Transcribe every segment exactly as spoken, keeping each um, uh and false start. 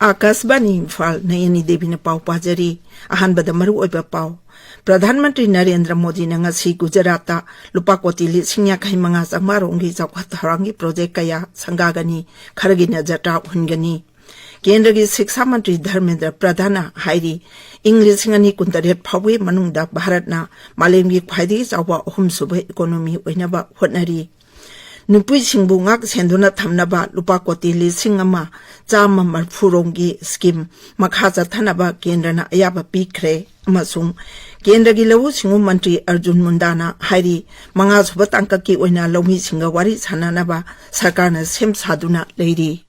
ꯑꯥꯀꯥꯁꯕꯥꯅꯤ ꯏꯝꯐꯥꯜ, ꯅꯌꯅꯤ ꯗꯦꯕꯤꯅ ꯄꯥꯎ ꯄꯥꯖꯔꯤ꯫ ꯑꯍꯥꯟꯕꯗ ꯃꯔꯨꯑꯣꯏꯕ ꯄꯥꯎ꯫ ꯄ꯭ꯔꯙꯥꯟ ꯃꯟꯇ꯭ꯔꯤ ꯅꯔꯦꯟꯗ꯭ꯔ ꯃꯣꯗꯤꯅ ꯉꯁꯤ ꯒꯨꯖꯔꯥꯠꯇ ꯂꯨꯄꯥ ꯀꯣꯇꯤ ꯂꯤꯁꯤꯡ ꯌꯥꯡꯈꯩ ꯃꯉꯥ ꯆꯥꯝꯃꯉꯥ ꯔꯣꯝꯒꯤ ꯆꯥꯎꯈꯠ ꯊꯧꯔꯥꯡꯒꯤ ꯄ꯭ꯔꯣꯖꯦꯛ ꯀꯌꯥ ꯁꯪꯒꯥꯒꯅꯤ, ꯈꯔꯒꯤꯅ ꯖꯇ꯭ꯔꯥ ꯍꯨꯟꯒꯅꯤ꯫ ꯀꯦꯟꯗ꯭ꯔꯒꯤ ꯁꯤꯛꯁꯥ ꯃꯟꯇ꯭ꯔꯤ ꯙꯔꯃꯦꯟꯗ꯭ꯔ ꯄ꯭ꯔꯙꯥꯟꯅ ꯍꯥꯏꯔꯤ, ꯏꯪ ꯂꯤꯁꯤꯡ ꯑꯅꯤ ꯀꯨꯟꯇꯔꯦꯠ ꯐꯥꯎꯕꯒꯤ ꯃꯅꯨꯡꯗ ꯚꯥꯔꯠꯅ ꯃꯥꯂꯦꯝꯒꯤ ꯈ꯭ꯋꯥꯏꯗꯒꯤ ꯆꯥꯎꯕ ꯑꯍꯨꯝꯁꯨꯕ ꯏꯀꯣꯅꯣꯃꯤ ꯑꯣꯏꯅꯕ ꯍꯣꯠꯅꯔꯤ꯫ ꯅꯨꯄꯤꯁꯤꯡꯕꯨ ꯉꯥꯛ ꯁꯦꯟꯗꯨꯅ ꯊꯝꯅꯕ ꯂꯨꯄꯥ ꯀꯣꯇꯤ ꯂꯤꯁꯤꯡ ꯑꯃ ꯆꯥꯝꯃ ꯃꯔꯤꯐꯨ ꯔꯣꯝꯒꯤ ꯁ꯭ꯀꯤꯝ ꯃꯈꯥ ꯆꯠꯊꯅꯕ ꯀꯦꯟꯗ꯭ꯔꯅ ꯑꯌꯥꯕ ꯄꯤꯈ꯭ꯔꯦ꯫ ꯑꯃꯁꯨꯡ ꯀꯦꯟꯗ꯭ꯔꯒꯤ ꯂꯧꯎ ꯁꯤꯡꯎ ꯃꯟꯇ꯭ꯔꯤ ꯑꯔꯖꯨꯟ ꯃꯨꯟꯗꯥꯅ ꯍꯥꯏꯔꯤ, ꯃꯉꯥꯁꯨꯕ ꯇꯥꯡꯀꯛꯀꯤ ꯑꯣꯏꯅ ꯂꯧꯃꯤꯁꯤꯡꯒ ꯋꯥꯔꯤ ꯁꯥꯟꯅꯅꯕ ꯁꯔꯀꯥꯔꯅ ꯁꯦꯝ ꯁꯥꯗꯨꯅ ꯂꯩꯔꯤ꯫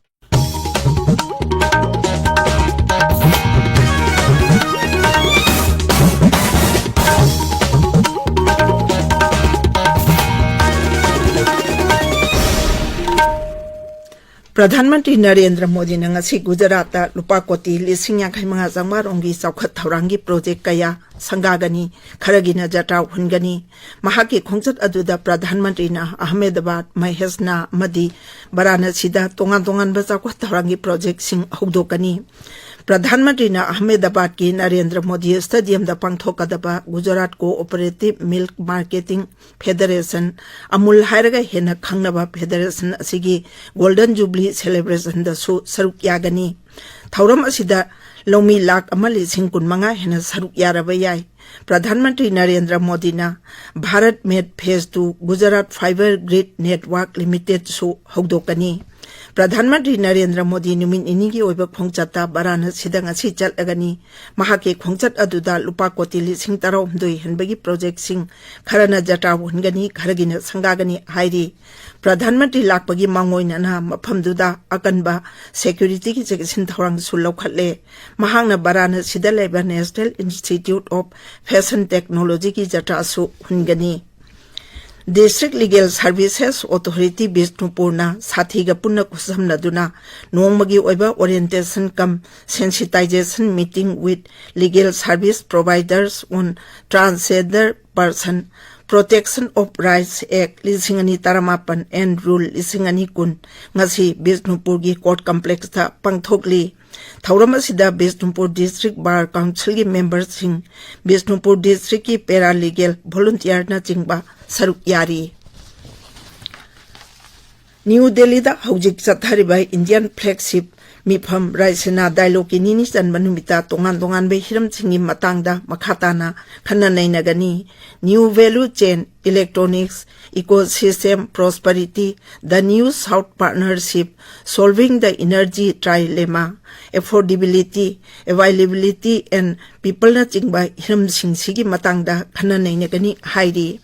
ꯄ꯭ꯔꯙꯥꯟ ꯃꯟꯇ꯭ꯔꯤ ꯅꯔꯦꯟꯗ꯭ꯔ ꯃꯣꯗꯤꯅ ꯉꯁꯤ ꯒꯨꯖꯔꯥꯠꯇ ꯂꯨꯄꯥ ꯀꯣꯇꯤ ꯂꯤꯁꯤꯡ ꯌꯥꯡꯈꯩ ꯃꯉꯥ ꯆꯥꯝꯃꯉꯥ ꯔꯣꯝꯒꯤ ꯆꯥꯎꯈꯠ ꯊꯧꯔꯥꯡꯒꯤ ꯄ꯭ꯔꯣꯖꯦꯛ ꯀꯌꯥ ꯁꯪꯒꯥꯒꯅꯤ, ꯈꯔꯒꯤꯅ ꯖꯇ꯭ꯔꯥ ꯍꯨꯟꯒꯅꯤ꯫ ꯃꯍꯥꯛꯀꯤ ꯈꯣꯡꯆꯠ ꯑꯗꯨꯗ ꯄ꯭ꯔꯙꯥꯟ ꯃꯟꯇ꯭ꯔꯤꯅ ꯑꯍꯃꯦꯗꯕꯥꯗ, ꯃꯍꯦꯁꯅꯥ ꯑꯃꯗꯤ ꯕꯔꯥꯅꯁꯤꯗ ꯇꯣꯉꯥꯟ ꯇꯣꯉꯥꯟꯕ ꯆꯥꯎꯈꯠ ꯊꯧꯔꯥꯡꯒꯤ ꯄ꯭ꯔꯣꯖꯦꯛꯁꯤꯡ ꯍꯧꯗꯣꯛꯀꯅꯤ꯫ ꯄ꯭ꯔꯙꯥꯟ ꯃꯟꯇ꯭ꯔꯤꯅ ꯑꯍꯃꯦꯗꯕꯥꯗꯀꯤ ꯅꯔꯦꯟꯗ꯭ꯔ ꯃꯣꯗꯤ ꯁ꯭ꯇꯦꯗꯤꯌꯝꯗ ꯄꯥꯡꯊꯣꯛꯀꯗꯕ Gujarat cooperative milk marketing federation, ꯑꯃꯨꯜ ꯍꯥꯏꯔꯒ ꯍꯦꯟꯅ ꯈꯪꯅꯕ ꯐꯦꯗꯔꯦꯁꯟ ꯑꯁꯤꯒꯤ ꯒꯣꯜꯗꯟ ꯖꯨꯕꯤꯂꯤ ꯁꯦꯂꯦꯕ꯭ꯔꯦꯁꯟꯗꯁꯨ ꯁꯔꯨꯛ ꯌꯥꯒꯅꯤ꯫ ꯊꯧꯔꯝ ꯑꯁꯤꯗ ꯂꯧꯃꯤ ꯂꯥꯈ ꯑꯃ ꯂꯤꯁꯤꯡ ꯀꯨꯟꯃꯉꯥ ꯍꯦꯟꯅ ꯁꯔꯨꯛ ꯌꯥꯔꯕ ꯌꯥꯏ꯫ ꯄ꯭ꯔꯙꯥꯟ ꯃꯟꯇ꯭ꯔꯤ ꯅꯔꯦꯟꯗ꯭ꯔ ꯃꯣꯗꯤꯅ Bharat net phase two Gujarat fibre grid network ꯂꯤꯃꯤꯇꯦꯗꯁꯨ ꯍꯧꯗꯣꯛꯀꯅꯤ꯫ ꯄ꯭ꯔꯙꯥꯟ ꯃꯟꯇ꯭ꯔꯤ ꯅꯔꯦꯟꯗ꯭ꯔ ꯃꯣꯗꯤ ꯅꯨꯃꯤꯠ ꯅꯤꯅꯤꯒꯤ ꯑꯣꯏꯕ ꯈꯣꯡꯆꯠꯇ ꯕꯔꯥꯅꯁꯤꯗ ꯉꯁꯤ ꯆꯠꯂꯒꯅꯤ꯫ ꯃꯍꯥꯛꯀꯤ ꯈꯣꯡꯆꯠ ꯑꯗꯨꯗ ꯂꯨꯄꯥ ꯀꯣꯇꯤ ꯂꯤꯁꯤꯡ ꯇꯔꯥꯍꯨꯝꯗꯣꯏ ꯍꯦꯟꯕꯒꯤ ꯄ꯭ꯔꯣꯖꯦꯛꯁꯤꯡ, ꯈꯔꯅ ꯖꯇ꯭ꯔꯥ ꯍꯨꯟꯒꯅꯤ, ꯈꯔꯒꯤꯅ ꯁꯪꯒꯥꯒꯅꯤ ꯍꯥꯏꯔꯤ꯫ ꯄ꯭ꯔꯙꯥꯟ ꯃꯟꯇ꯭ꯔꯤ ꯂꯥꯛꯄꯒꯤ ꯃꯥꯡꯑꯣꯏꯅꯅ ꯃꯐꯝꯗꯨꯗ ꯑꯀꯟꯕ ꯁꯦꯀ꯭ꯌꯨꯔꯤꯇꯤꯒꯤ ꯆꯦꯛꯁꯤꯟ ꯊꯧꯔꯥꯡꯁꯨ ꯂꯧꯈꯠꯂꯦ꯫ ꯃꯍꯥꯛꯅ ꯕꯔꯥꯅꯁꯤꯗ ꯂꯩꯕ National Institute of Fashion Technologyꯒꯤ ꯖꯇ꯭ꯔꯥꯁꯨ ꯍꯨꯟꯒꯅꯤ꯫ District Legal Services Authority ꯕꯤꯁꯅꯨꯄꯨꯔꯅ ꯁꯥꯊꯤꯒ ꯄꯨꯟꯅ ꯈꯨꯠꯁꯝꯅꯗꯨꯅ ꯅꯣꯡꯃꯒꯤ ꯑꯣꯏꯕ orientation cum sensitization meeting with legal service providers on Transgender Person Protection of Rights Act ꯂꯤꯁꯤꯡ ꯑꯅꯤ ꯇꯔꯥꯃꯥꯄꯟ and Rule ꯂꯤꯁꯤꯡ ꯑꯅꯤ ꯀꯨꯟ ꯉꯁꯤ ꯕꯤꯁꯅꯨꯄꯨꯔꯒꯤ ꯀꯣꯔꯠ ꯀꯝꯄ꯭ꯂꯦꯛꯁꯇ ꯄꯥꯡꯊꯣꯛꯂꯤ꯫ ꯊꯧꯔꯝ ꯑꯁꯤꯗ ꯕꯤꯁꯅꯨꯄꯨꯔ ꯗꯤꯁꯇ꯭ꯔꯤꯛ ꯕꯥꯔ ꯀꯥꯎꯟꯁꯤꯜꯒꯤ ꯃꯦꯝꯕꯔꯁꯤꯡ, ꯕꯤꯁꯅꯨꯄꯨꯔ ꯗꯤꯁꯇ꯭ꯔꯤꯛꯀꯤ ꯄꯦꯔꯥꯂꯤꯒꯦꯜ ꯚꯣꯂꯨꯟꯇꯤꯌꯔꯅꯆꯤꯡꯕ ꯁꯔꯨꯛ ꯌꯥꯔꯤ꯫ ꯅ꯭ꯌꯨ ꯗꯦꯜꯂꯤꯗ ꯍꯧꯖꯤꯛ ꯆꯠꯊꯔꯤꯕ ꯏꯟꯗꯤꯌꯥꯟ ꯐ꯭ꯂꯦꯒꯁꯤꯞ ꯃꯤꯐꯝ ꯔꯥꯏꯁꯦꯅꯥ ꯗꯥꯏꯂꯣꯒꯀꯤ ꯅꯤꯅꯤ ꯆꯟꯕ ꯅꯨꯃꯤꯠꯇ ꯇꯣꯉꯥꯟ ꯇꯣꯉꯥꯟꯕ ꯍꯤꯔꯝꯁꯤꯡꯒꯤ ꯃꯇꯥꯡꯗ ꯃꯈꯥ ꯇꯥꯅ ꯈꯟꯅ ꯅꯩꯅꯒꯅꯤ꯫ New value chain, electronics, ecosystem prosperity, the new South partnership, solving the energy trilemma, affordability, availability and peopleꯅꯆꯤꯡꯕ ꯍꯤꯔꯝꯁꯤꯡꯁꯤꯒꯤ ꯃꯇꯥꯡꯗ ꯈꯟꯅ ꯅꯩꯅꯒꯅꯤ ꯍꯥꯏꯔꯤ꯫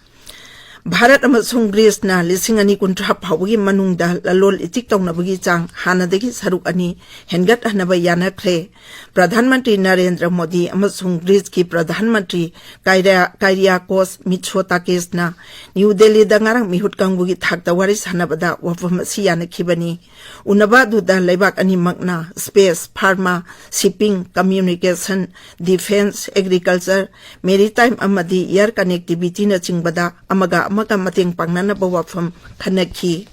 ꯚꯥꯔꯠ ꯑꯃꯁꯨꯡ ꯒ꯭ꯔꯤꯁꯅ ꯂꯤꯁꯤꯡ ꯑꯅꯤ ꯀꯨꯟꯊ꯭ꯔꯥ ꯐꯥꯎꯕꯒꯤ ꯃꯅꯨꯡꯗ ꯂꯂꯣꯟ ꯏꯇꯤꯛ ꯇꯧꯅꯕꯒꯤ ꯆꯥꯡ ꯍꯥꯟꯅꯗꯒꯤ ꯁꯔꯨꯛ ꯑꯅꯤ ꯍꯦꯟꯒꯠꯍꯟꯅꯕ ꯌꯥꯅꯈ꯭ꯔꯦ꯫ ꯄ꯭ꯔꯙꯥꯟ ꯃꯟꯇ꯭ꯔꯤ ꯅꯔꯦꯟꯗ꯭ꯔ ꯃꯣꯗꯤ ꯑꯃꯁꯨꯡ ꯒ꯭ꯔꯤꯁꯀꯤ ꯄ꯭ꯔꯙꯥꯟ ꯃꯟꯇ꯭ꯔꯤ ꯀꯥꯏꯔꯤꯌꯥꯀꯣꯁ ꯃꯤꯠꯁꯣꯇꯥꯀꯤꯁꯅ ꯅ꯭ꯌꯨ ꯗꯦꯜꯂꯤꯗ ꯉꯔꯥꯡ ꯃꯤꯍꯨꯠ ꯀꯥꯡꯕꯨꯒꯤ ꯊꯥꯛꯇ ꯋꯥꯔꯤ ꯁꯥꯟꯅꯕꯗ ꯋꯥꯐꯝ ꯑꯁꯤ ꯌꯥꯅꯈꯤꯕꯅꯤ꯫ ꯎꯅꯕ ꯑꯗꯨꯗ ꯂꯩꯕꯥꯛ ꯑꯅꯤꯃꯛꯅ space, pharma, shipping, communication, defense, agriculture, maritime ꯑꯃꯗꯤ air connectivityꯅꯆꯤꯡꯕꯗ ꯑꯃꯒ ꯑꯃꯒ ꯃꯇꯦꯡ ꯄꯥꯡꯅꯅꯕ ꯋꯥꯐꯝ ꯈꯟꯅꯈꯤ꯫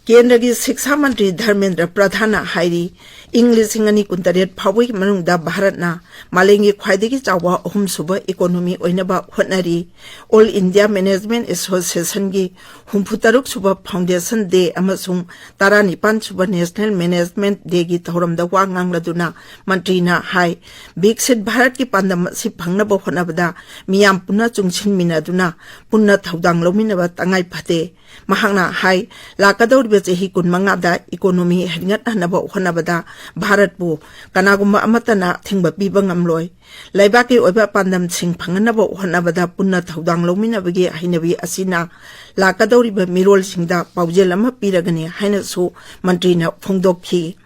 ꯀꯦꯟꯗ꯭ꯔꯒꯤ ꯁꯤꯛꯁꯥ ꯃꯟꯇ꯭ꯔꯤ ꯙꯔꯃꯦꯟꯗ꯭ꯔ ꯄ꯭ꯔꯙꯥꯟꯅ ꯍꯥꯏꯔꯤ, ꯏꯪ ꯂꯤꯁꯤꯡ ꯑꯅꯤ ꯀꯨꯟꯇꯔꯦꯠ ꯐꯥꯎꯕꯒꯤ ꯃꯅꯨꯡꯗ ꯚꯥꯔꯠꯅ ꯃꯥꯂꯦꯝꯒꯤ ꯈ꯭ꯋꯥꯏꯗꯒꯤ ꯆꯥꯎꯕ ꯑꯍꯨꯝꯁꯨꯕ economy ꯑꯣꯏꯅꯕ ꯍꯣꯠꯅꯔꯤ꯫ All India Management Associationꯒꯤ ꯍꯨꯝꯐꯨꯇꯔꯨꯛ ꯁꯨꯕ Foundation Day ꯑꯃꯁꯨꯡ ꯇꯔꯥꯅꯤꯄꯥꯟ ꯁꯨꯕ National Management Dayꯒꯤ ꯊꯧꯔꯝꯗ ꯋꯥ ꯉꯥꯡꯂꯗꯨꯅ ꯃꯟꯇ꯭ꯔꯤꯅ ꯍꯥꯏ, ꯕꯤꯛꯁꯤꯠ ꯚꯥꯔꯠꯀꯤ ꯄꯥꯟꯗꯝ ꯑꯁꯤ ꯐꯪꯅꯕ ꯍꯣꯠꯅꯕꯗ ꯃꯤꯌꯥꯝ ꯄꯨꯟꯅ ꯆꯨꯡꯁꯤꯟꯃꯤꯟꯅꯗꯨꯅ ꯄꯨꯟꯅ ꯊꯧꯗꯥꯡ ꯂꯧꯃꯤꯟꯅꯕ ꯇꯉꯥꯏ ꯐꯗꯦ꯫ ꯃꯍꯥꯛꯅ ꯍꯥꯏ, ꯂꯥꯛꯀꯗꯧꯔꯤꯕ ꯆꯍꯤ ꯀꯨꯟꯃꯉꯥꯗ economy ꯍꯦꯟꯒꯠꯍꯟꯅꯕ ꯍꯣꯠꯅꯕꯗ ꯚꯥꯔꯠꯄꯨ ꯀꯅꯥꯒꯨꯝꯕ ꯑꯃꯠꯇꯅ ꯑꯊꯤꯡꯕ ꯄꯤꯕ ꯉꯝꯂꯣꯏ꯫ ꯂꯩꯕꯥꯛꯀꯤ ꯑꯣꯏꯕ ꯄꯥꯟꯗꯝꯁꯤꯡ ꯐꯪꯍꯟꯅꯕ ꯍꯣꯠꯅꯕꯗ ꯄꯨꯟꯅ ꯊꯧꯗꯥꯡ ꯂꯧꯃꯤꯟꯅꯕꯒꯤ ꯍꯩꯅꯕꯤ ꯑꯁꯤꯅ ꯂꯥꯛꯀꯗꯧꯔꯤꯕ ꯃꯤꯔꯣꯜꯁꯤꯡꯗ ꯄꯥꯎꯖꯦꯜ ꯑꯃ ꯄꯤꯔꯒꯅꯤ ꯍꯥꯏꯅꯁꯨ ꯃꯟꯇ꯭ꯔꯤꯅ ꯐꯣꯡꯗꯣꯛꯈꯤ꯫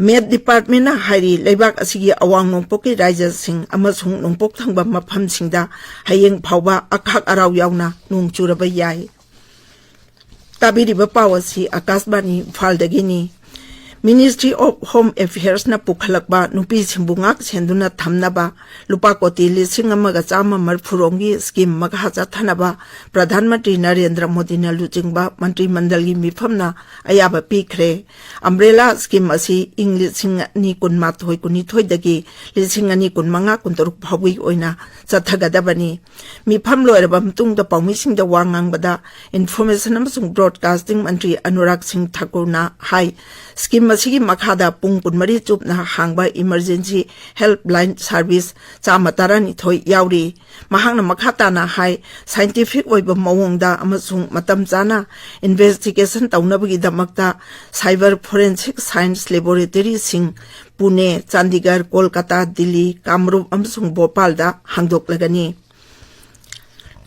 ꯃꯦꯠ ꯗꯤꯄꯥꯔꯠꯃꯦꯟꯅ ꯍꯥꯏꯔꯤ, ꯂꯩꯕꯥꯛ ꯑꯁꯤꯒꯤ ꯑꯋꯥꯡ ꯅꯣꯡꯄꯣꯛꯀꯤ ꯔꯥꯏꯖ꯭ꯌꯁꯤꯡ ꯑꯃꯁꯨꯡ ꯅꯣꯡꯄꯣꯛ ꯊꯪꯕ ꯃꯐꯝꯁꯤꯡꯗ ꯍꯌꯦꯡ ꯐꯥꯎꯕ ꯑꯈꯥꯛ ꯑꯔꯥꯎ ꯌꯥꯎꯅ ꯅꯣꯡ ꯆꯨꯔꯕ ꯌꯥꯏ꯫ ꯇꯥꯕꯤꯔꯤꯕ ꯄꯥꯎ ꯑꯁꯤ ꯑꯀꯥꯁꯕꯥꯅꯤ ꯏꯝꯐꯥꯜꯗꯒꯤꯅꯤ꯫ Ministry of Home Affairs ꯅ ꯄꯨꯈꯠꯂꯛꯄ ꯅꯨꯄꯤꯁꯤꯡꯕꯨ ꯉꯥꯛ ꯁꯦꯟꯗꯨꯅ ꯊꯝꯅꯕ ꯂꯨꯄꯥ ꯀꯣꯇꯤ ꯂꯤꯁꯤꯡ ꯑꯃꯒ ꯆꯥꯝꯃ ꯃꯔꯤꯐꯨ ꯔꯣꯝꯒꯤ scheme ꯃꯈꯥ ꯆꯠꯊꯅꯕ ꯄ꯭ꯔꯙꯥꯟ ꯃꯟꯇ꯭ꯔꯤ ꯅꯔꯦꯟꯗ꯭ꯔ ꯃꯣꯗꯤꯅ ꯂꯨꯆꯤꯡꯕ ꯃꯟꯇ꯭ꯔꯤ ꯃꯟꯗꯜꯒꯤ ꯃꯤꯐꯝꯅ ꯑꯌꯥꯕ ꯄꯤꯈ꯭ꯔꯦ꯫ Umbrella scheme ꯑꯁꯤ ꯏꯪ ꯂꯤꯁꯤꯡ ꯑꯅꯤ ꯀꯨꯟꯃꯥꯊꯣꯏ ꯀꯨꯟꯅꯤꯊꯣꯏꯗꯒꯤ ꯂꯤꯁꯤꯡ ꯑꯅꯤ ꯀꯨꯟꯃꯉꯥ ꯀꯨꯟꯇꯔꯨꯛ ꯐꯥꯎꯕꯒꯤ ꯑꯣꯏꯅ ꯆꯠꯊꯒꯗꯕꯅꯤ꯫ ꯃꯤꯐꯝ ꯂꯣꯏꯔꯕ ꯃꯇꯨꯡꯗ ꯄꯥꯎꯃꯤꯁꯤꯡꯗ ꯋꯥ ꯉꯥꯡꯕꯗ Information ꯑꯃꯁꯨꯡ Broadcasting ꯃꯟꯇ꯭ꯔꯤ ꯑꯅꯨꯔꯥꯒ ꯁꯤꯡ ꯊꯥꯀꯨꯔꯅ ꯍꯥꯏ, scheme ꯑꯁꯤꯒꯤ ꯃꯈꯥꯗ ꯄꯨꯡ ꯀꯨꯟꯃꯔꯤ ꯆꯨꯞꯅ ꯍꯥꯡꯕ Emergency Helpline Service ꯆꯥꯝꯃ ꯇꯔꯥꯅꯤꯊꯣꯏ ꯌꯥꯎꯔꯤ꯫ ꯃꯍꯥꯛꯅ ꯃꯈꯥ ꯇꯥꯅ ꯍꯥꯏ, scientific ꯑꯣꯏꯕ ꯃꯑꯣꯡꯗ ꯑꯃꯁꯨꯡ ꯃꯇꯝ ꯆꯥꯅ investigation ꯇꯧꯅꯕꯒꯤꯗꯃꯛꯇ Cyber Forensic Science Laboratory ꯁꯤꯡ ꯄꯨꯅꯦ, ꯆꯥꯟꯗꯤꯒꯔ, ꯀꯣꯜꯀꯇꯥ, ꯗꯤꯜꯂꯤ, ꯀꯥꯃꯔꯨꯞ ꯑꯃꯁꯨꯡ ꯚꯣꯄꯥꯜꯗ ꯍꯥꯡꯗꯣꯛꯂꯒꯅꯤ꯫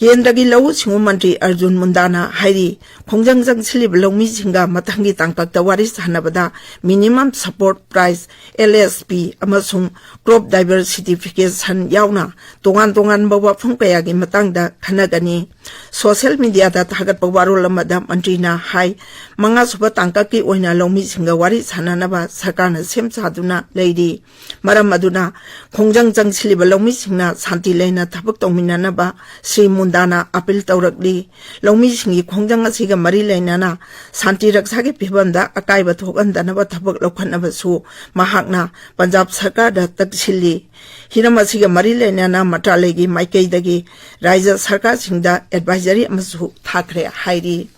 ꯀꯦꯟꯗ꯭ꯔꯒꯤ ꯂꯧꯎ ꯁꯤꯡꯎ ꯃꯟꯇ꯭ꯔꯤ ꯑꯔꯖꯨꯟ ꯃꯨꯟꯗꯥꯅ ꯍꯥꯏꯔꯤ, ꯈꯣꯡꯖꯪ ꯆꯪꯁꯤꯜꯂꯤꯕ ꯂꯧꯃꯤꯁꯤꯡꯒ ꯃꯊꯪꯒꯤ ꯇꯥꯡꯀꯛꯇ ꯋꯥꯔꯤ ꯁꯥꯟꯅꯕꯗ Minimum Support Price, L S P, ꯑꯃꯁꯨꯡ Crop Diversification ꯌꯥꯎꯅ ꯇꯣꯉꯥꯟ ꯇꯣꯉꯥꯟꯕ ꯋꯥꯐꯝ ꯀꯌꯥꯒꯤ ꯃꯇꯥꯡꯗ ꯈꯟꯅꯒꯅꯤ꯫ Social media ꯗ ꯊꯥꯒꯠꯄ ꯋꯥꯔꯣꯜ ꯑꯃꯗ ꯃꯟꯇ꯭ꯔꯤꯅ ꯍꯥꯏ, ꯃꯉꯥꯁꯨꯕ ꯇꯥꯡꯀꯛꯀꯤ ꯑꯣꯏꯅ ꯂꯧꯃꯤꯁꯤꯡꯒ ꯋꯥꯔꯤ ꯁꯥꯟꯅꯅꯕ ꯁꯔꯀꯥꯔꯅ ꯁꯦꯝ ꯁꯥꯗꯨꯅ ꯂꯩꯔꯤ꯫ ꯃꯔꯝ ꯑꯗꯨꯅ ꯈꯣꯡꯖꯪ ꯆꯪꯁꯤꯜꯂꯤꯕ ꯂꯧꯃꯤꯁꯤꯡꯅ ꯁꯥꯟꯇꯤ ꯂꯩꯅ ꯊꯕꯛ ꯇꯧꯃꯤꯟꯅꯅꯕ ꯁ꯭ꯔꯤ ꯃꯨꯟꯗꯥꯅ appeal ꯇꯧꯔꯛꯂꯤ꯫ ꯂꯧꯃꯤꯁꯤꯡꯒꯤ ꯈꯣꯡꯖꯪ ꯑꯁꯤꯒ ꯃꯔꯤ ꯂꯩꯅꯅ ꯁꯥꯟꯇꯤ ꯔꯛꯁꯥꯒꯤ ꯐꯤꯕꯝꯗ ꯑꯀꯥꯏꯕ ꯊꯣꯛꯍꯟꯗꯅꯕ ꯊꯕꯛ ꯂꯧꯈꯠꯅꯕꯁꯨ ꯃꯍꯥꯛꯅ ꯄꯟꯖꯥꯕ ꯁꯔꯀꯥꯔꯗ ꯇꯛꯁꯤꯜꯂꯤ꯫ ꯍꯤꯔꯝ ꯑꯁꯤꯒ ꯃꯔꯤ ꯂꯩꯅꯅ ꯃꯟꯇ꯭ꯔꯥꯂꯌꯒꯤ ꯃꯥꯏꯀꯩꯗꯒꯤ ꯔꯥꯖ꯭ꯌ ꯁꯔꯀꯥꯔꯁꯤꯡꯗ advisory ꯑꯃꯁꯨ ꯊꯥꯈ꯭ꯔꯦ ꯍꯥꯏꯔꯤ꯫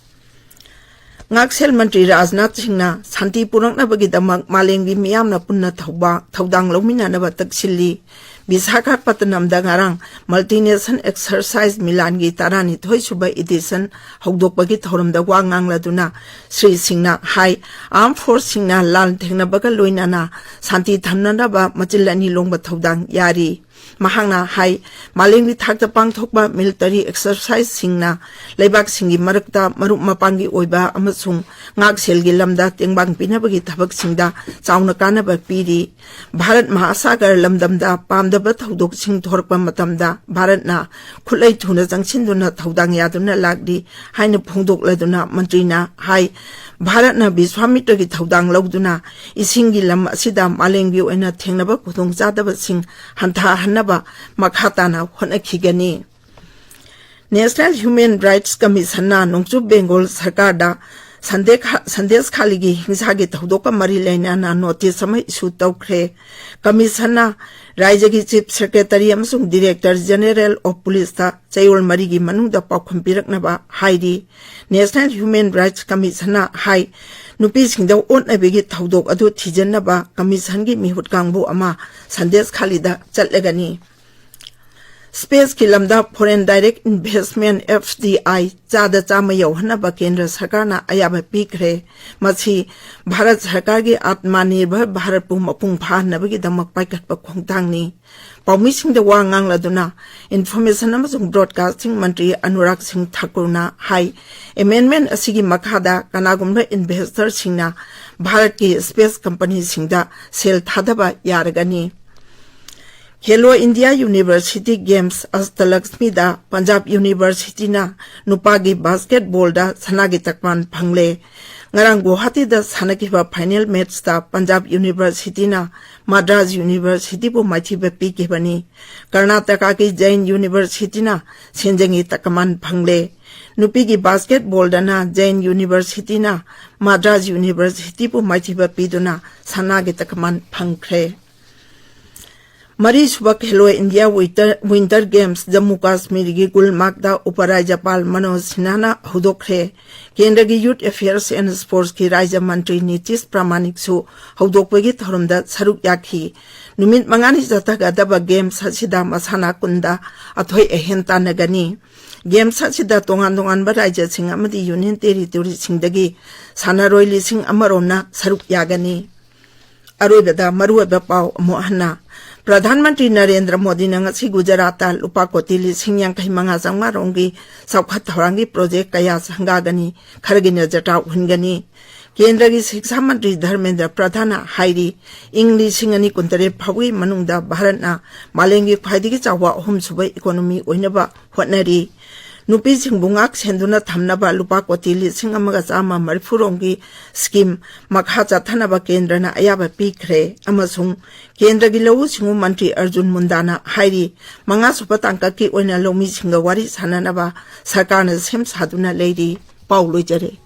ꯉꯥꯛꯁꯦꯜ ꯃꯟꯇ꯭ꯔꯤ ꯔꯥꯖꯅꯥꯊ ꯁꯤꯡꯅ ꯁꯥꯟꯇꯤ ꯄꯨꯔꯛꯅꯕꯒꯤꯗꯃꯛ ꯃꯥꯂꯦꯝꯒꯤ ꯃꯤꯌꯥꯝꯅ ꯄꯨꯟꯅ ꯊꯧꯕ-, ꯊꯧꯗꯥꯡ ꯂꯧꯃꯤꯟꯅꯅꯕ ꯇꯛꯁꯤꯜꯂꯤ꯫ ꯕꯤꯁꯥꯈꯥꯄꯠꯇꯅꯝꯗ ꯉꯔꯥꯡ Multinational Exercise ꯃꯤꯂꯥꯟꯒꯤ ꯇꯔꯥꯅꯤꯊꯣꯏ ꯁꯨꯕ edition ꯍꯧꯗꯣꯛꯄꯒꯤ ꯊꯧꯔꯝꯗ ꯋꯥ ꯉꯥꯡꯂꯗꯨꯅ ꯁ꯭ꯔꯤ ꯁꯤꯡꯅ ꯍꯥꯏ, Armed Force ꯁꯤꯡꯅ ꯂꯥꯟ ꯊꯦꯡꯅꯕꯒ ꯂꯣꯏꯅꯅ ꯁꯥꯟꯇꯤ ꯊꯝꯅꯅꯕ ꯃꯆꯤꯜ ꯑꯅꯤ ꯂꯣꯡꯕ ꯊꯧꯗꯥꯡ ꯌꯥꯔꯤ꯫ ꯃꯍꯥꯛꯅ ꯍꯥꯏ, ꯃꯥꯂꯦꯝꯒꯤ ꯊꯥꯛꯇ ꯄꯥꯡꯊꯣꯛꯄ military exercise ꯁꯤꯡꯅ ꯂꯩꯕꯥꯛꯁꯤꯡꯒꯤ ꯃꯔꯛꯇ ꯃꯔꯨꯞ ꯃꯄꯥꯡꯒꯤ ꯑꯣꯏꯕ ꯑꯃꯁꯨꯡ ꯉꯥꯛꯁꯦꯜꯒꯤ ꯂꯝꯗ ꯇꯦꯡꯕꯥꯡ ꯄꯤꯅꯕꯒꯤ ꯊꯕꯛꯁꯤꯡꯗ ꯆꯥꯎꯅ ꯀꯥꯟꯅꯕ ꯄꯤꯔꯤ꯫ ꯚꯥꯔꯠ ꯃꯍꯥꯁꯥꯒꯔ ꯂꯝꯗꯝꯗ ꯄꯥꯝꯗ ꯊꯧꯗꯣꯛꯁꯤꯡ ꯊꯣꯔꯛꯄ ꯃꯇꯝꯗ ꯚꯥꯔꯠꯅ ꯈꯨꯠꯂꯩ ꯊꯨꯅ ꯆꯪꯁꯤꯟꯗꯨꯅ ꯊꯧꯗꯥꯡ ꯌꯥꯗꯨꯅ ꯂꯥꯛꯂꯤ ꯍꯥꯏꯅ ꯐꯣꯡꯗꯣꯛꯂꯗꯨꯅ ꯃꯟꯇ꯭ꯔꯤꯅ ꯍꯥꯏ, ꯚꯥꯔꯠꯅ ꯕꯤꯁ꯭ꯋꯥꯃꯤꯇ꯭ꯔꯒꯤ ꯊꯧꯗꯥꯡ ꯂꯧꯗꯨꯅ ꯏꯁꯤꯡꯒꯤ ꯂꯝ ꯑꯁꯤꯗ ꯃꯥꯂꯦꯝꯒꯤ ꯑꯣꯏꯅ ꯊꯦꯡꯅꯕ ꯈꯨꯗꯣꯡꯆꯥꯗꯕꯁꯤꯡ ꯍꯟꯊꯍꯟꯅꯕ ꯃꯈꯥ ꯇꯥꯅ ꯍꯣꯠꯅꯈꯤꯒꯅꯤ꯫ National Human Rights Commissionꯅ ꯅꯣꯡꯆꯨꯞ ꯕꯦꯡꯒꯣꯜ ꯁꯔꯀꯥꯔꯗ ꯁꯟꯗꯦ ꯈꯥ-, ꯁꯟꯗꯦꯁ ꯈꯥꯂꯤꯒꯤ ꯍꯤꯡꯁꯥꯒꯤ ꯊꯧꯗꯣꯛꯀ ꯃꯔꯤ ꯂꯩꯅꯅ ꯅꯣꯇꯤꯁ ꯑꯃ ꯏꯁꯨ ꯇꯧꯈ꯭ꯔꯦ꯫ ꯀꯃꯤꯁꯟꯅ ꯔꯥꯖ꯭ꯌꯒꯤ ꯆꯤꯐ ꯁꯦꯀ꯭ꯔꯦꯇꯔꯤ ꯑꯃꯁꯨꯡ ꯗꯤꯔꯦꯛꯇꯔ ꯖꯦꯅꯦꯔꯦꯜ ꯑꯣꯐ ꯄꯨꯂꯤꯁꯇ ꯆꯌꯣꯜ ꯃꯔꯤꯒꯤ ꯃꯅꯨꯡꯗ ꯄꯥꯎꯈꯨꯝ ꯄꯤꯔꯛꯅꯕ ꯍꯥꯏꯔꯤ꯫ ꯅꯦꯁꯅꯦꯜ ꯍ꯭ꯌꯨꯃꯦꯟ ꯔꯥꯏꯠꯁ ꯀꯃꯤꯁꯟꯅ ꯍꯥꯏ, ꯅꯨꯄꯤꯁꯤꯡꯗ ꯑꯣꯠꯅꯕꯤꯒꯤ ꯊꯧꯗꯣꯛ ꯑꯗꯨ ꯊꯤꯖꯤꯟꯅꯕ ꯀꯃꯤꯁꯟꯒꯤ ꯃꯤꯍꯨꯠ ꯀꯥꯡꯕꯨ ꯑꯃ ꯁꯟꯗꯦꯁ ꯈꯥꯂꯤꯗ ꯆꯠꯂꯒꯅꯤ꯫ ꯁ꯭ꯄꯦꯁꯀꯤ ꯂꯝꯗ Foreign Direct Investment, F D I, ꯆꯥꯗ ꯆꯥꯝꯃ ꯌꯧꯍꯟꯅꯕ ꯀꯦꯟꯗ꯭ꯔ ꯁꯔꯀꯥꯔꯅ ꯑꯌꯥꯕ ꯄꯤꯈ꯭ꯔꯦ꯫ ꯃꯁꯤ ꯚꯥꯔꯠ ꯁꯔꯀꯥꯔꯒꯤ ꯑꯥꯠꯃꯅꯤꯔꯚꯔ ꯚꯥꯔꯠꯄꯨ ꯃꯄꯨꯡ ꯐꯥꯍꯟꯅꯕꯒꯤꯗꯃꯛ ꯄꯥꯏꯈꯠꯄ ꯈꯣꯡꯊꯥꯡꯅꯤ꯫ ꯄꯥꯎꯃꯤꯁꯤꯡꯗ ꯋꯥ ꯉꯥꯡꯂꯗꯨꯅ ꯏꯟꯐꯣꯔꯃꯦꯁꯟ ꯑꯃꯁꯨꯡ ꯕ꯭ꯔꯣꯗꯀꯥꯁꯇꯤꯡ ꯃꯟꯇ꯭ꯔꯤ ꯑꯅꯨꯔꯥꯒ ꯁꯤꯡ ꯊꯥꯀꯨꯔꯅ ꯍꯥꯏ, ꯑꯦꯃꯦꯟꯗꯃꯦꯟ ꯑꯁꯤꯒꯤ ꯃꯈꯥꯗ ꯀꯅꯥꯒꯨꯝꯕ ꯏꯟꯚꯦꯁꯇꯔꯁꯤꯡꯅ ꯚꯥꯔꯠꯀꯤ ꯁ꯭ꯄꯦꯁ ꯀꯝꯄꯅꯤꯁꯤꯡꯗ ꯁꯦꯜ ꯊꯥꯗꯕ ꯌꯥꯔꯒꯅꯤ꯫ ꯈꯦꯂꯣ ꯏꯟꯗꯤꯌꯥ ꯌꯨꯅꯤꯚꯔꯁꯤꯇꯤ ꯒꯦꯝꯁ ꯑꯁꯇꯂꯛꯁꯃꯤꯗ ꯄꯟꯖꯥꯕ ꯌꯨꯅꯤꯚꯔꯁꯤꯇꯤꯅ ꯅꯨꯄꯥꯒꯤ ꯕꯥꯁꯀꯦꯠꯕꯣꯜꯗ ꯁꯅꯥꯒꯤ ꯇꯛꯃꯥꯟ ꯐꯪꯂꯦ꯫ ꯉꯔꯥꯡ ꯒꯨꯋꯥꯍꯥꯇꯤꯗ ꯁꯥꯟꯅꯈꯤꯕ ꯐꯥꯏꯅꯦꯜ ꯃꯦꯠꯆꯇ ꯄꯟꯖꯥꯕ ꯌꯨꯅꯤꯚꯔꯁꯤꯇꯤꯅ ꯃꯗ꯭ꯔꯥꯁ ꯌꯨꯅꯤꯚꯔꯁꯤꯇꯤꯕꯨ ꯃꯥꯏꯊꯤꯕ ꯄꯤꯈꯤꯕꯅꯤ꯫ ꯀꯔꯅꯥꯇꯀꯥꯒꯤ ꯖꯩꯟ ꯌꯨꯅꯤꯚꯔꯁꯤꯇꯤꯅ ꯁꯦꯟꯖꯦꯡꯒꯤ ꯇꯛꯃꯥꯟ ꯐꯪꯂꯦ꯫ ꯅꯨꯄꯤꯒꯤ ꯕꯥꯁꯀꯦꯠꯕꯣꯜꯗꯅ ꯖꯩꯟ ꯌꯨꯅꯤꯚꯔꯁꯤꯇꯤꯅ ꯃꯗ꯭ꯔꯥꯁ ꯌꯨꯅꯤꯚꯔꯁꯤꯇꯤꯕꯨ ꯃꯥꯏꯊꯤꯕ ꯄꯤꯗꯨꯅ ꯁꯅꯥꯒꯤ ꯇꯛꯃꯥꯟ ꯐꯪꯈ꯭ꯔꯦ꯫ ꯃꯔꯤꯁꯨꯕ Khelo India winter, winter games Jammu ꯀꯥꯁꯃꯤꯔꯒꯤ ꯒꯨꯜꯃꯥꯔꯒꯗ ꯎꯄꯔꯥꯖ꯭ꯌꯄꯥꯜ ꯃꯅꯣꯖ ꯁꯤꯟꯍꯥꯅ ꯍꯧꯗꯣꯛꯈ꯭ꯔꯦ꯫ ꯀꯦꯟꯗ꯭ꯔꯒꯤ ꯌꯨꯊ ꯑꯦꯐꯤꯌꯔꯁ ꯑꯦꯟ ꯁ꯭ꯄꯣꯔꯠꯁꯀꯤ ꯔꯥꯖ꯭ꯌ ꯃꯟꯇ꯭ꯔꯤ ꯅꯤꯇꯤꯁ ꯄ꯭ꯔꯥꯃꯥꯅꯤꯛꯁꯨ ꯍꯧꯗꯣꯛꯄꯒꯤ ꯊꯧꯔꯝꯗ ꯁꯔꯨꯛ ꯌꯥꯈꯤ꯫ ꯅꯨꯃꯤꯠ ꯃꯉꯥꯅꯤ ꯆꯠꯊꯒꯗꯕ ꯒꯦꯝꯁ ꯑꯁꯤꯗ ꯃꯁꯥꯟꯅ ꯀꯨꯟꯗ ꯑꯊꯣꯏ ꯑꯍꯦꯟ ꯇꯥꯟꯅꯒꯅꯤ꯫ ꯒꯦꯝꯁ ꯑꯁꯤꯗ ꯇꯣꯉꯥꯟ ꯇꯣꯉꯥꯟꯕ ꯔꯥꯖ꯭ꯌꯁꯤꯡ ꯑꯃꯗꯤ ꯌꯨꯅꯤꯌꯟ ꯇꯦꯔꯤꯇꯣꯔꯤꯁꯤꯡꯗꯒꯤ ꯁꯥꯟꯅꯔꯣꯏ ꯂꯤꯁꯤꯡ ꯑꯃ ꯔꯣꯝꯅ ꯁꯔꯨꯛ ꯌꯥꯒꯅꯤ꯫ ꯑꯔꯣꯏꯕꯗ ꯃꯔꯨꯑꯣꯏꯕ ꯄꯥꯎ ꯑꯃꯨꯛ ꯍꯟꯅ꯫ ꯄ꯭ꯔꯙꯥꯟ ꯃꯟꯇ꯭ꯔꯤ ꯅꯔꯦꯟꯗ꯭ꯔ ꯃꯣꯗꯤꯅ ꯉꯁꯤ ꯒꯨꯖꯔꯥꯠꯇ ꯂꯨꯄꯥ ꯀꯣꯇꯤ ꯂꯤꯁꯤꯡ ꯌꯥꯡꯈꯩ ꯃꯉꯥ ꯆꯥꯝꯃꯉꯥ ꯔꯣꯝꯒꯤ ꯆꯥꯎꯈꯠ ꯊꯧꯔꯥꯡꯒꯤ ꯄ꯭ꯔꯣꯖꯦꯛ ꯀꯌꯥ ꯁꯪꯒꯥꯒꯅꯤ, ꯈꯔꯒꯤꯅ ꯖꯇ꯭ꯔꯥ ꯎꯍꯟꯒꯅꯤ꯫ ꯀꯦꯟꯗ꯭ꯔꯒꯤ ꯁꯤꯛꯁꯥ ꯃꯟꯇ꯭ꯔꯤ ꯙꯔꯃꯦꯟꯗ꯭ꯔ ꯄ꯭ꯔꯙꯥꯟꯅ ꯍꯥꯏꯔꯤ, ꯏꯪ ꯂꯤꯁꯤꯡ ꯑꯅꯤ ꯀꯨꯟꯇꯔꯦꯠ ꯐꯥꯎꯒꯤ ꯃꯅꯨꯡꯗ ꯚꯥꯔꯠꯅ ꯃꯥꯂꯦꯝꯒꯤ ꯈ꯭ꯋꯥꯏꯗꯒꯤ ꯆꯥꯎꯕ ꯑꯍꯨꯝꯁꯨꯕ ꯏꯀꯣꯅꯣꯃꯤ ꯑꯣꯏꯅꯕ ꯍꯣꯠꯅꯔꯤ꯫ ꯅꯨꯄꯤꯁꯤꯡꯕꯨ ꯉꯥꯛ ꯁꯦꯟꯗꯨꯅ ꯊꯝꯅꯕ ꯂꯨꯄꯥ ꯀꯣꯇꯤ ꯂꯤꯁꯤꯡ ꯑꯃꯒ ꯆꯥꯝꯃ ꯃꯔꯤꯐꯨ ꯔꯣꯝꯒꯤ ꯁ꯭ꯀꯤꯝ ꯃꯈꯥ ꯆꯠꯊꯅꯕ ꯀꯦꯟꯗ꯭ꯔꯅ ꯑꯌꯥꯕ ꯄꯤꯈ꯭ꯔꯦ ꯑꯃꯁꯨꯡ ꯀꯦꯟꯗ꯭ꯔꯒꯤ ꯂꯧꯎ ꯁꯤꯡꯎ ꯃꯟꯇ꯭ꯔꯤ ꯑꯔꯖꯨꯟ ꯃꯨꯟꯗꯥꯅ ꯍꯥꯏꯔꯤ, ꯃꯉꯥꯁꯨꯕ ꯇꯥꯡꯀꯛꯀꯤ ꯑꯣꯏꯅ ꯂꯧꯃꯤꯁꯤꯡꯒ ꯋꯥꯔꯤ ꯁꯥꯟꯅꯅꯕ ꯁꯔꯀꯥꯔꯅ ꯁꯦꯝ ꯁꯥꯗꯨꯅ ꯂꯩꯔꯤ꯫ ꯄꯥꯎ ꯂꯣꯏꯖꯔꯦ꯫